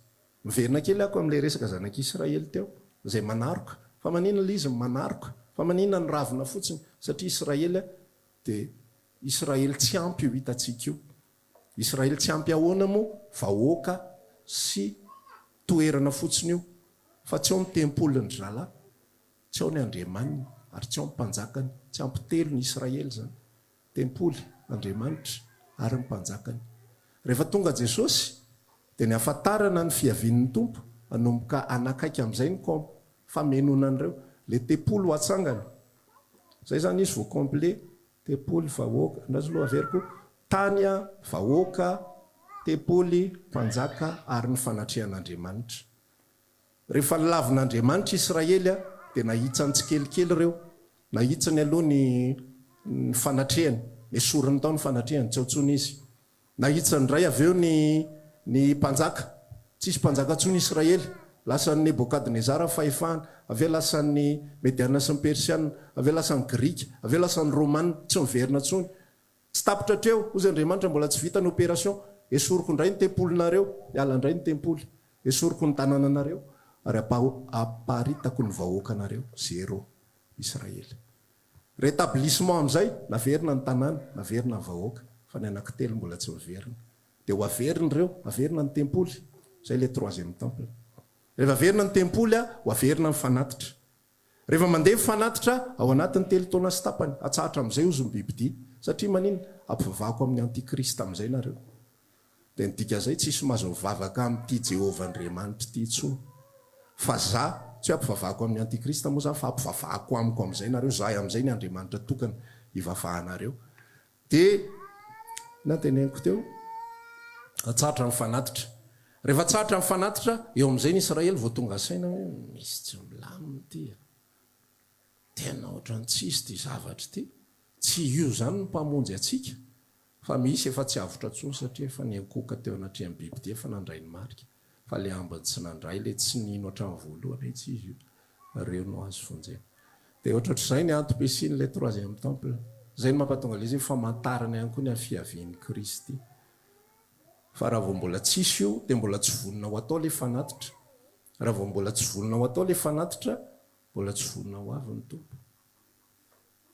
Miverina kely ako amin'ilay resaka zanak'Israely teo, izay manaroka. Fa maninona ilay izy manaroka? Fa maninona ny ravina fotsiny? Satria Israely dia Israely tsy ampy io hitantsika io. Israely tsy ampy ahoana moa? Vahoaka sy toerana fotsiny io. Fa tsy ao ny tempolin-dry zalahy, tsy ao ny andriamaniny, ary tsy ao ny mpanjakany. Tsy ampy telo ny Israely izany. Tempoly, Andriamanitra, ary ny Mpanjakany. Rehefa tonga Jesosy, dia ny hafantarana ny fiavian'ny Tompo, hanomboka hanakaiky amin'izay ny com, famenoana an'ireo. Ilay tempoly ho atsangana. Izay izany izy vao complet, tempoly, vahoaka, andraso aloha averiko, tany, vahoaka, tempoly, mpanjaka, ary ny fanatrehan'Andriamanitra. Rehefa nolavin'Andriamanitra Israely, Dia nahitsany tsikelikely ireo. Nahitsiny aloha ny ny fanatrehany. Nesoriny tao ny fanatrehany, tsy ao intsony izy. Nahitsiny indray avy eo ny ny mpanjaka. Tsisy mpanjaka intsony Israely. Lasan'i Nebokadnezara ny fahefana, avy eo lasan'ny Mediana sy ny Persiana, avy eo lasan'ny Grika, avy eo lasan'ny Romana. Tsy miverina intsony. Tsy tapitra hatreo, hozy Andriamanitra, mbola tsy vita ny opération. Esoriko indray ny tempolinareo, hiala indray ny tempoly. Esoriko ny tanànanareo, ary aparitako ny vahoakanareo. Zéro. Israely. Rétablissement amin'izay, naverina ny tanàna, naverina ny vahoaka, fa ny anankitelo mbola tsy miverina. Dia ho averina ireo, averina ny tempoly. Izay ilay troisième temple. Rehefa averina ny tempoly, ho averina ny fanatitra. Rehefa mandeha ny fanatitra, ao anatin'ny telo taona sy tapany, atsahatra amin'izay hozy ny bibidia. Satria maninona? Ampivavahako amin'ny antikrista amin'izay nareo. Dia ny dikan'izay, tsisy mahazo mivavaka amin'ity Jehovah Andriamanitra ity intsony. Fa za, tsy hoe ampivavahako amin'ny antikrista moa izany, fa ampivavahako amiko amin'izay nareo, za amin'izay ny Andriamanitra tokana ivavahanareo. Dia inona teneniko teo? Atsahatra ny fanatitra. Rehefa atsahatra ny fanatitra, eo amin'izay ny Israely vao tonga saina hoe misy tsy milamina ity a. Tena ohatran'ny tsisy ity zavatra ity. Tsy io izany ny mpamonjy antsika, fa misy efa tsy avotra intsony satria efa niankohoka teo anatrehan'ny bibidia efa nandray ny marika. Fa ilay ambiny tsy nandray, ilay tsy nino hatramin'ny voalohany hoe tsy izy io, ireo no azo vonjena. Dia ohatrohatr'izay ny antom-pisian'ilay troisième temple. Izay no mampatonga ilay izy hoe famantarana ihany koa ny amin'ny fiavian'i Kristy. Fa raha vao mbola tsisy io dia mbola tsy vonona ho atao ilay fanatitra. Raha vao mbola tsy vonona ho atao ilay fanatitra, mbola tsy vonona ho avy ny Tompo.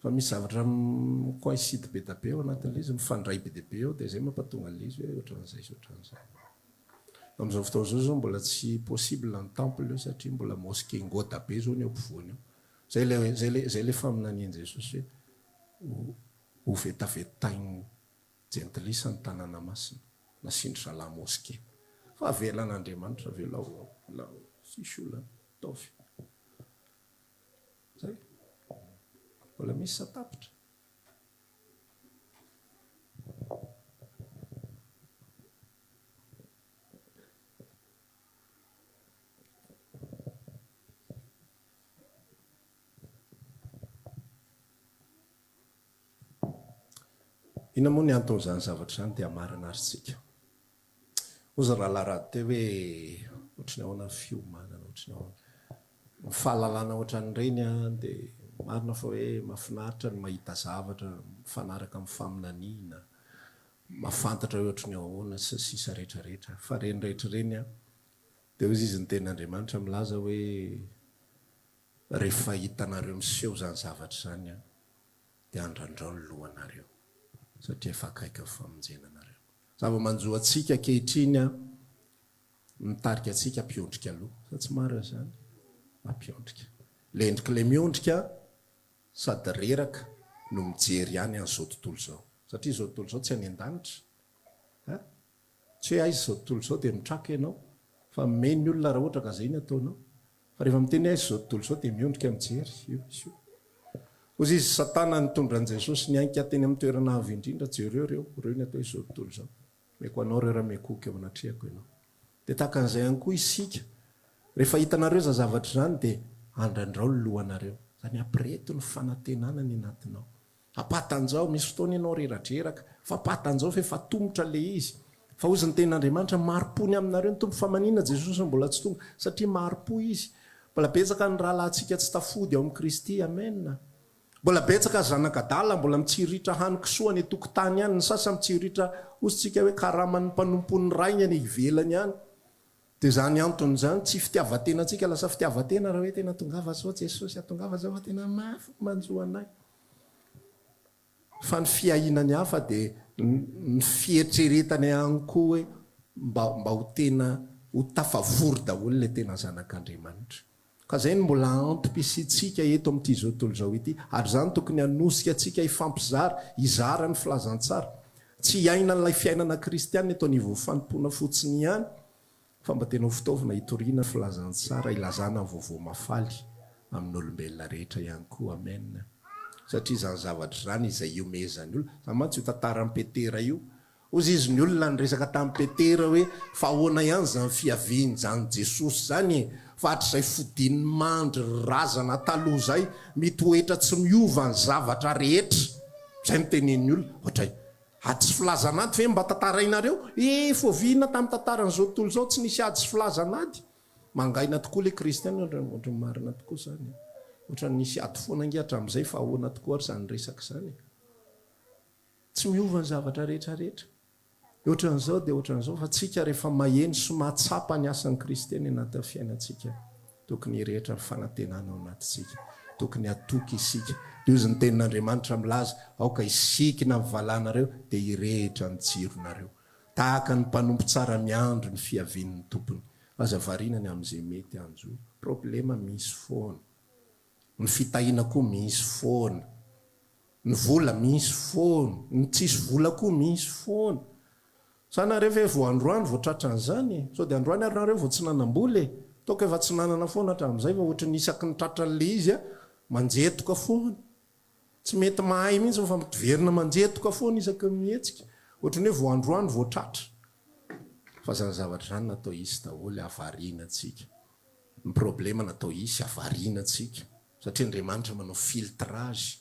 Fa misy zavatra mi-coincide be da be ao anatin'ilay izy, mifandray be dia be ao, dia izay mampatonga an'ilay izy hoe ohatran'izay sy ohatran'izay. Amin'izao fotoana izao izao mbola tsy possible ny temple io satria mbola mosquée ngôda be izao ny eo ampovoany eo. Izay ilay, izay ilay, izay ilay faminanian'i Jesosy hoe ho, ho vetavetain'ny jentilisa ny tanàna masina, nasian-dry zalahy mosquée. Fa avelan'Andriamanitra, avelao ao, avelao ao, tsisy olana, ataovy. Zay. Mbola misy sa tapitra? Inona moa ny anton'izany zavatra izany dia hamarana ary tsika. Hoy izy rahalahy Rado teo hoe ohatry ny ahoana ny fiomanana, ohatry ny ahoana. Ny fahalalana ohatran'ireny an, dia marina fa hoe mahafinaritra ny mahita zavatra mifanaraka amin'ny faminaniana, mahafantatra hoe ohatry ny ahoana sy ny sisa rehetra rehetra. Fa ireny rehetra ireny an, dia hoy izy ny tenin'Andriamanitra milaza hoe rehefa hitanareo miseho izany zavatra izany an, dia andrandrao ny lohanareo satria efa akaiky ny famonjena anareo. Zava-manjo antsika ankehitriny an, mitarika antsika hampiondrika aloha. Sa tsy marina izany? Mampiondrika. Ilay endrik'ilay miondrika sady reraka no mijery ihany an'izao tontolo izao. Satria izao tontolo izao tsy any an-danitra. An? Tsy hoe aiza izao tontolo izao dia mitraka ianao. Fa mimehy ny olona raha ohatra ka izay ny ataonao. Fa rehefa miteny hoe aiza izao tontolo izao dia miondrika mijery. Io izy io. Hozy izy, Satana nitondra an'i Jesosy niainga teny amin'ny toerana avo indrindra, jereo ireo, ireo ny atao hoe izao tontolo izao. Omeko anao ireo raha miankohoka eo anatrehako ianao. Dia tahaka an'izay ihany koa isika, rehefa hitanareo izany zavatra izany dia andrandrao ny lohanareo. Izany ampireto ny fanantenana ny anatinao. Ampahatanjaho, misy fotoana ianao reradreraka, fa ampahatanjaho fa efa atomotra ilay izy. Fa hozy ny tenin'Andriamanitra, mari-po ny aminareo ny Tompo, fa maninona Jesosy no mbola tsy tonga? Satria mari-po Izy. Mbola betsaka ny rahalahintsika tsy tafody ao amin'i Kristy, amen. Mbola betsaka zanak'adala mbola mitsiriritra hanin-kisoa any an-tokotany any, ny sasany mitsiriritra hozy tsika hoe karaman'ny mpanompon'ny rainy any ivelany any. Dia izany antony izany, tsy fitiavan-tena antsika, lasa fitiavan-tena raha hoe tena tongava zao Jesosy a, tongava zao fa tena mafy ny manjo anay. Fa ny fiahiana ny hafa dia ny fieritreretana ihany koa hoe mba mba ho tena ho tafavory daholo ilay tena zanak'Andriamanitra. Ka izay no mbola antom-pisiantsika eto amin'ity izao tontolo izao ity, ary izany tokony hanosika antsika hifampizara, hizara ny filazantsara. Tsy hiaina an'ilay fiainana kristiana eto anivon'ny fanompoana fotsiny ihany, fa mba tena ho fitaovana hitoriana ny filazantsara, hilazana ny vaovao mahafaly amin'ny olombelona rehetra ihany koa. Amen. Satria izany zavatra izany izay ihomehezan'ny olona. Izany mantsy io tantaran'i Petera io. Hozy izy ny olona niresaka tamin'i Petera hoe, fa ahoana ihany izany fiavian'izany Jesosy izany e? Fa hatrizay fodian'ny mandry razana taloha izay, mitoetra tsy miova ny zavatra rehetra. Izay no tenenin'ny olona. Ohatray. Ady sy filazan'ady ve mba tantarainareo? Eh, fôvina tamin'ny tantaran'izao tontolo izao tsy nisy ady sy filazan'ady? Mangaina tokoa ilay kristiana, ohatran'ny marina tokoa izany e. Ohatran'ny nisy ady foana ange hatramin'izay fa ahoana tokoa ary izany resaka izany e. Tsy miova ny zavatra rehetra rehetra. Ohatran'izao dia ohatran'izao fa tsika rehefa maheno sy mahatsapa ny asan'i Kristy any anatin'ny fiainantsika, tokony hirehitra ny fanantenana ao anatintsika. Tokony hatoky isika. Dia hozy ny tenin'Andriamanitra milaza, aoka hisikina ny valanareo dia hirehitra ny jironareo. Tahaka ny mpanompo tsara miandry ny fiavian'ny tompony. Aza variana ny amin'izay mety hanjo. Problema misy foana. Ny fitahiana koa misy foana. Ny vola misy foana. Ny tsisy vola koa misy foana. Sa nareo ve vao androany vao tratran'izany e? Sao dia androany ary nareo vao tsy nanam-bola e? Ataoko efa tsy nanana foana hatramin'izay fa ohatran'ny isaky ny tratran'ilay izy aho manjetoka foana. Tsy mety mahay mihitsy fa miverina manjetoka foana isaky ny mihetsika. Ohatran'ny hoe vao androany vao tratra. Fa izany zavatra izany natao hisy daholo hahavariana antsika. Ny problema natao hisy hahavariana antsika. Satria Andriamanitra manao filtrage.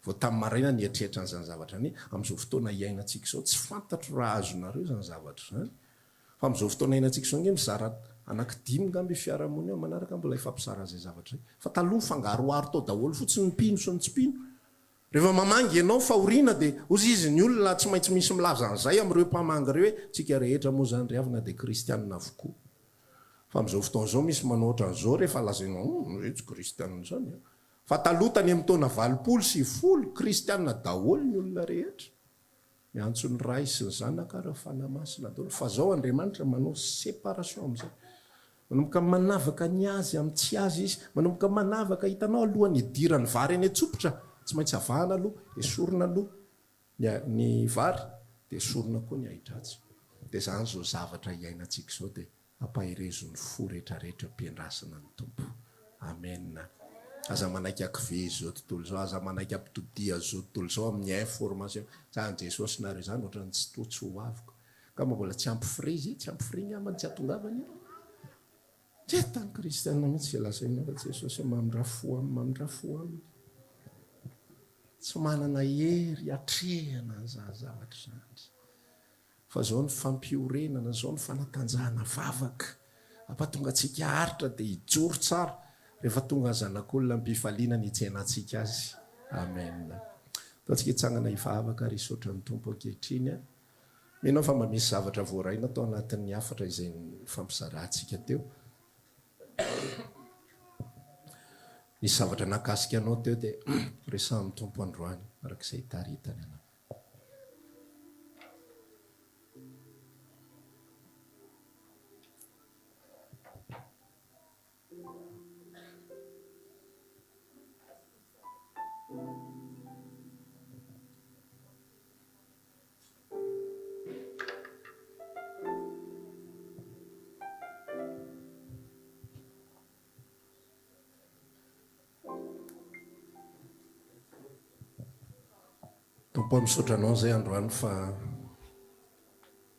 Vao tamin'ny maraina nieritreritra an'izany zavatra izany, amin'izao fotoana iainantsika izao, tsy fantatro raha azonareo izany zavatra izany. Fa amin'izao fotoana iainantsika izao ange mizara anaky dimy angamba io fiarahamonina io, amin'ny manaraka mbola hifampizara an'izay zavatra izay. Fa taloha mifangaroharo tao daholo fotsiny ny mpino sy ny tsy mpino. Rehefa mamangy ianao fahoriana dia hozy izy ny olona tsy maintsy misy milaza an'izay amin'ireo mpamangy ireo hoe tsika rehetra moa izany ry havana dia kristianina avokoa. Fa amin'izao fotoana izao misy manao ohatran'izao rehefa lazainao hum ireo tsy kristianina izany an. Fa taloha tany amin'ny taona 90, kristianina daholo ny olona rehetra. Miantso ny Ray sy ny Zanaka ary ny Fanahy Masina daholo. Fa zao Andriamanitra manao séparation amin'izay. Manomboka manavaka ny azy amin'ny tsy azy izy. Manomboka manavaka, hitanao alohan'ny hidiran'ny vary any an-tsompitra, tsy maintsy avahana aloha, esorina aloha ny ny vary, dia esorina koa ny ahi-dratsy. Dia izany izao zavatra iainantsika izao dia Ampaherezo ny fo retraretra eo am-piandrasana ny Tompo. Amen. Aza manaiky akivezy izao tontolo izao, aza manaiky ampitodiha izao tontolo izao amin'ny information. Zany Jesosy nareo izany ohatran'ny tsy toa tsy ho avy ko. Angamba mbola tsy ampy frais izy e, tsy ampy frais angamba ny tsy hatongavany e. Tsy tany kristiana mihitsy izay lazaina fa Jesosy mamindra fo aminy, mamindra fo aminy. Tsy manana hery hiatrehana an'izany zavatra izany. Fa izao ny fampiorenana, izao ny fanatanjahana vavaka, hampatonga antsika haharitra dia hijoro tsara rehefa tonga ny Zanak'olona am-pifaliana ny hitsenantsika Azy. Amen. Ataontsika hitsangana hivavaka ary hisaotra ny Tompo ankehitriny. Mino aho fa mba misy zavatra voaraina tao anatin'ny hafatra izay nifampizarantsika teo. Nisy zavatra nahakasika anao teo dia resahin'ny Tompo androany araka izay itaritany anao. Tompo ô misaotra anao zay androany fa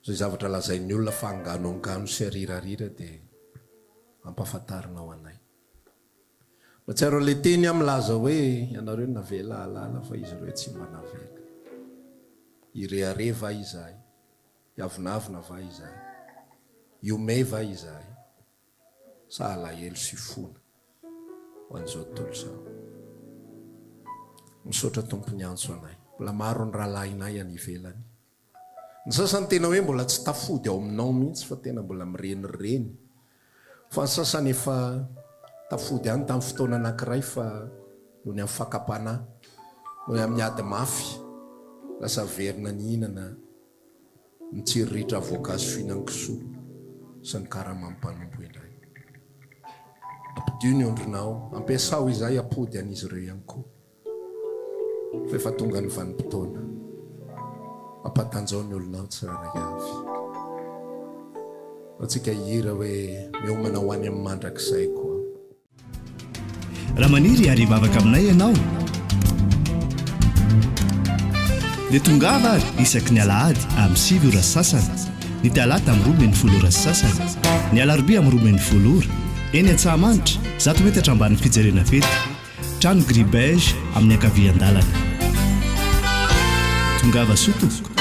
zay zavatra lazain'ny olona fa angano angano sy arirarira dia ampahafantarinao anay. Mahatsiaro an'ilay teny aho milaza hoe ianareo navela hahalala fa izy ireo tsy mba navela. Hirehareha va izahay? Hiavonavona va izahay? Hihomehy va izahay? Sa alahelo sy fona ho an'izao tontolo izao. Misaotra Tompo niantso anay. Mbola maro ny rahalahinay any ivelany. Ny sasany tena hoe mbola tsy tafody ao aminao mihitsy fa tena mbola mirenireny. Fa ny sasany efa tafody any tamin'ny fotoana anankiray fa noho ny amin'ny fakam-panahy, noho ny amin'ny ady mafy, lasa verina nihinana. Mitsiriritra voankazo fihinan-kisoa sy ny karaman'ny mpanompo indray. Ampidio ny ondrinao, ampiasao izahay hampody an'izy ireo ihany koa, fa efa tonga ny vanim-potoana. Ampatanjao ny olonao tsirairay avy. Ao tsika hihira hoe miomana ho any amin'ny mandrakizay koa. Raha maniry hiary hivavaka aminay ianao dia tongava ary isaky ny alahady amin'ny 9 ora sy sasany, ny talata amin'ny 12 ora sy sasany, ny alarobia amin'ny 12 ora. Eny Antsahamanitra, zato metatra ambanin'ny fijerena fety. Trano gris beige amin'ny ankavian-dalana. Tongava soa tompoko.